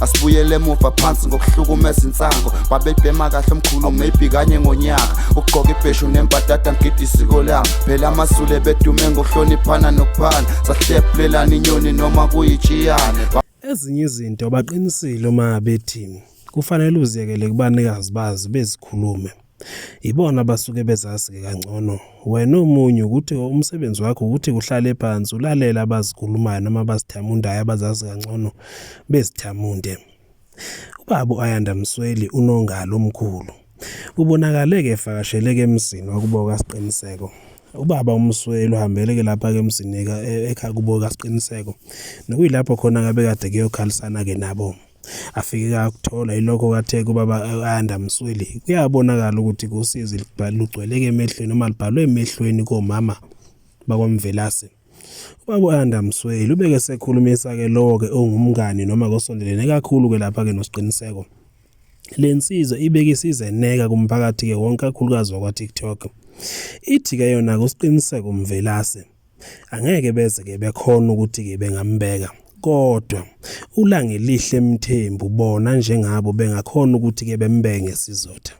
Asibuyele emuva phansi ngokuhlukumeza insango. Babebhema kahle omkhulu maybe kanye ngonyaka. Ukugqoka ibheshu nembadada ngigida isiko lami. Phela amaZulu ebedume ngokuhloniphana nokuphana. Sahlephulelana inyoni noma kuyitshiyane. Ezinye izinto baqinisile uma bethi kufanele uziyekele kubanikazi bazo bezikhulume. Yibona abasuke bezazi-ke kangcono. Wena omunye ukuthi umsebenzi wakho ukuthi uhlale phansi ulalele abazikhulumayo noma abazithamundayo abazazi kangcono bezithamunde. Ubaba u-Ayanda Msweli unongalo omkhulu. Ubonakale-ke evakashele-ke emzini wakubo kaSiqiniseko. Ubaba uMsweli uhambele-ke lapha-ke emzini e-, ekhaya kubo kaSiqiniseko nokuyilapho khona-ke bekade kuyokhalisana-ke nabo. Afike akuthola yilokho kathe kubaba Ayanda Msweli kuyabonakala ukuthi kusizi lugcweleke emehlweni noma lubhalwe emehlweni komama bakwaMvelase. Ubaba u-Ayanda Msweli ubeke sekhulumisa-ke lowo-ke ongumngani noma kosondelene kakhulu-ke lapha-ke noSiqiniseko. Le nsizwa ibeke isizeneka kumphakathi-ke wonke kakhulukazi wakwa-TikTok. Ithi-ke yona-ke uSiqiniseko Mvelase Angeke beze ke bekhona ukuthi ke bengambeka kodwa uLangelihle Mthembu bona njengabo bengakhona ukuthi ke bembeke ngesizotha.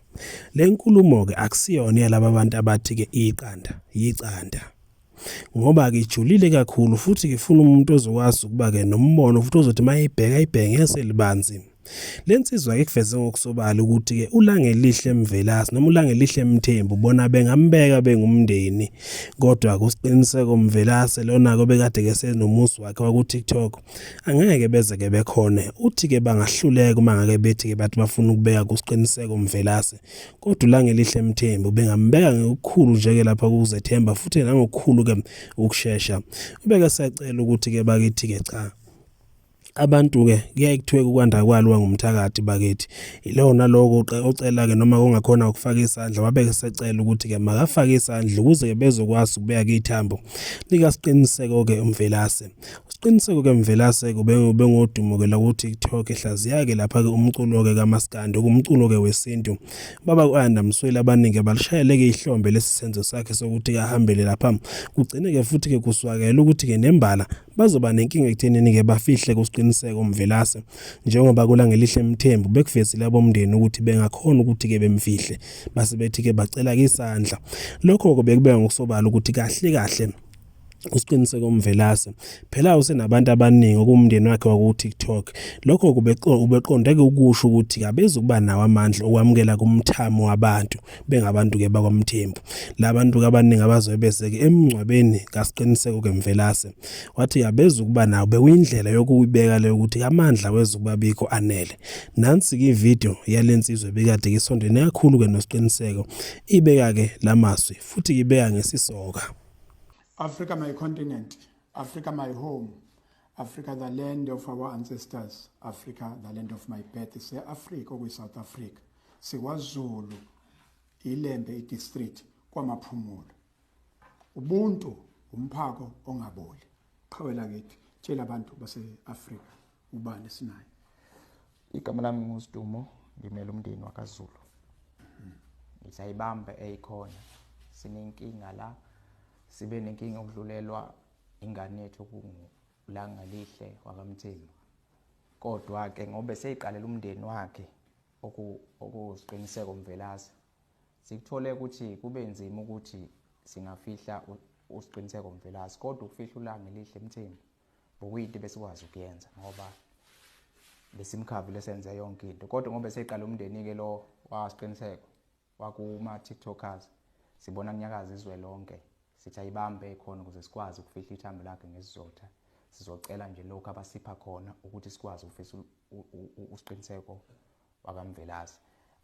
Le nkulumo ke akusiyona yalaba bantu abathi ke iqanda yiqanda ngoba ke ijulile kakhulu futhi ngifuna umuntu ozokwazi ukuba ke nombono futhi ozothi mayibheka ayibheke ngeso elibanzi. Le nsizwa ke kuveze ngokusobala ukuthi-ke uLangelihle Mvelase noma uLangelihle Mthembu bona bengambeka bengumndeni kodwa kuSiqiniseko Mvelase lona-ke obekade-ke senomuzi wakhe waku-TikTok angeke beze-ke bekhone. Uthi-ke bangahluleka uma ngake bethi-ke bathi bafuna ukubeka kuSiqiniseko Mvelase kodwa uLangelihle Mthembu bengambeka ngokukhulu nje-ke lapha ukuzethemba futhi nangokukhulu-ke ukushesha. Ubeke esecela ukuthi-ke bakithi-ke cha Abantu-ke kuyaye kuthiwe ukwanda kwaliwa ngumthakathi bakithi. Ilona loko ocela-ke noma ongakhona ukufaka isandla wabe esecela ukuthi-ke makafake isandla ukuze-ke bezokwazi ukubeka ithambo likaSiqiniseko-ke uMvelase. USiqiniseko-ke Mvelase-ke ubengodumo-ke laku-TikTok ehlaziya-ke lapha-ke umculo-ke kamaskandi okumculo-ke wesintu. Baba u-Ayanda Msweli abaningi balishayele-ke ihlombe lesi senzo sakhe sokuthi-ke ahambele lapha. Kugcine-ke futhi-ke kuswakele ukuthi-ke nembala Bazoba nenkinga ekuthenini-ke bafihle kuSiqiniseko Mvelase njengoba kuLangelihle Mthembu bekuvezile abomndeni ukuthi bengakhona ukuthi-ke bemfihle base bethi-ke bacela-ke isandla. Lokho-ke bekubeka ngokusobala ukuthi kahle kahle uSiqiniseko Mvelase phela usenabantu abaningi okuwumndeni wakhe waku-TikTok. Lokho ubeqonde-ke ukusho ukuthi abezukuba nawo amandla okwamukela kumthamo wabantu bengabantu-ke bakwaMthembu. La bantu-ke abaningi abazobe bezeke emngcwabeni kaSiqiniseko-ke Mvelase. Wathi abezukuba nawo bekuyindlela yokuyibeka leyo ukuthi amandla wezukuba bikho anele. Nansi-ke ividiyo yale nsizwa ebikade isondene kakhulu-ke noSiqiniseko ibeka-ke la mazwi futhi ibeka ngesisoka. Africa my continent, Africa my home, Africa the land of our ancestors, Africa the land of my birth. Se-Africa okuyi-South Africa. SikwaZulu iLembe idistrict kwaMaphumulo. Ubuntu umphako ongaboli. Qhawe lakithi tshela abantu base-Afrika ubani esinaye. Igama lami nguSidumo ngimele umndeni wakaZulu. Ngithi ayibambe eyikhona. Sinenkinga la sibe nenkinga okudlulelwa ingane yethu okunguLangalihle wakaMthembu. Kodwa ke ngoba eseyiqalela umndeni wakhe okuziqiniseko Mvelase sikuthole ukuthi kube nzima ukuthi singafihla uSiqiniseko Mvelase kodwa ukufihla uLangelihle Mthembu bokuyinto besikwazi ukuyenza ngoba besimkhavile senze yonke into kodwa ngoba seqala umndeni-ke lo wasiqiniseko wakuma-tiktokers sibona kunyakaza izwe lonke sithi ayibambe khona ukuze sikwazi ukufihla ithambo lakhe ngesizotha sizocela nje lokhu abasipha khona ukuthi sikwazi ukufisa usiqiniseko wakamvelase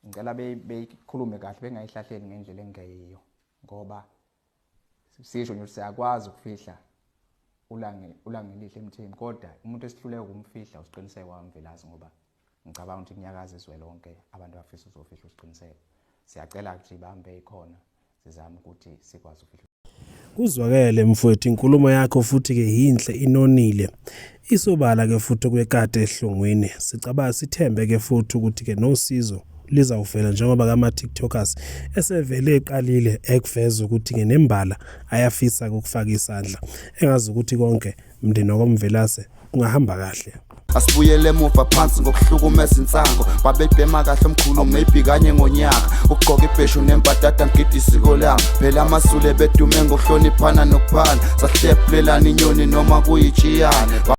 ngicela beyikhulume kahle bengayihlahleli ngendlela engeyiyo ngoba sisho nje ukuthi siyakwazi ukufihla ulange ulangelihle emthini kodwa umuntu esihluleka ukumfihla usiqiniseko wakamvelase ngoba ngicabanga ukuthi kunyakaza izwe lonke abantu abafisa uzofihla usiqiniseko siyacela ukuthi ibambe ikhona sizame ukuthi sikwazi ukufihla Kuzwakele mfowethu inkulumo yakho futhi ke yinhle inonile. Isobala ke futhi okwekati ehlungwini. Sicabanga sithembe ke futhi ukuthi ke nosizo lizawuvela njengoba kama TikTokers esevele eqalile ekuveza ukuthi ke nembala ayafisa ukufaka isandla. Engazi ukuthi konke mndeni wakwaMvelase kungahamba kahle. Asibuyele emuva phansi ngokuhlukumeza insango. Babebhema kahle omkhulu, maybe kanye ngonyaka. Ukugqoka ibheshu nembadada, ngigida isiko lami. Phela amaZulu bedume ngokuhloniphana nokuphana. Sahlephulelana inyoni noma kuyitshiyane.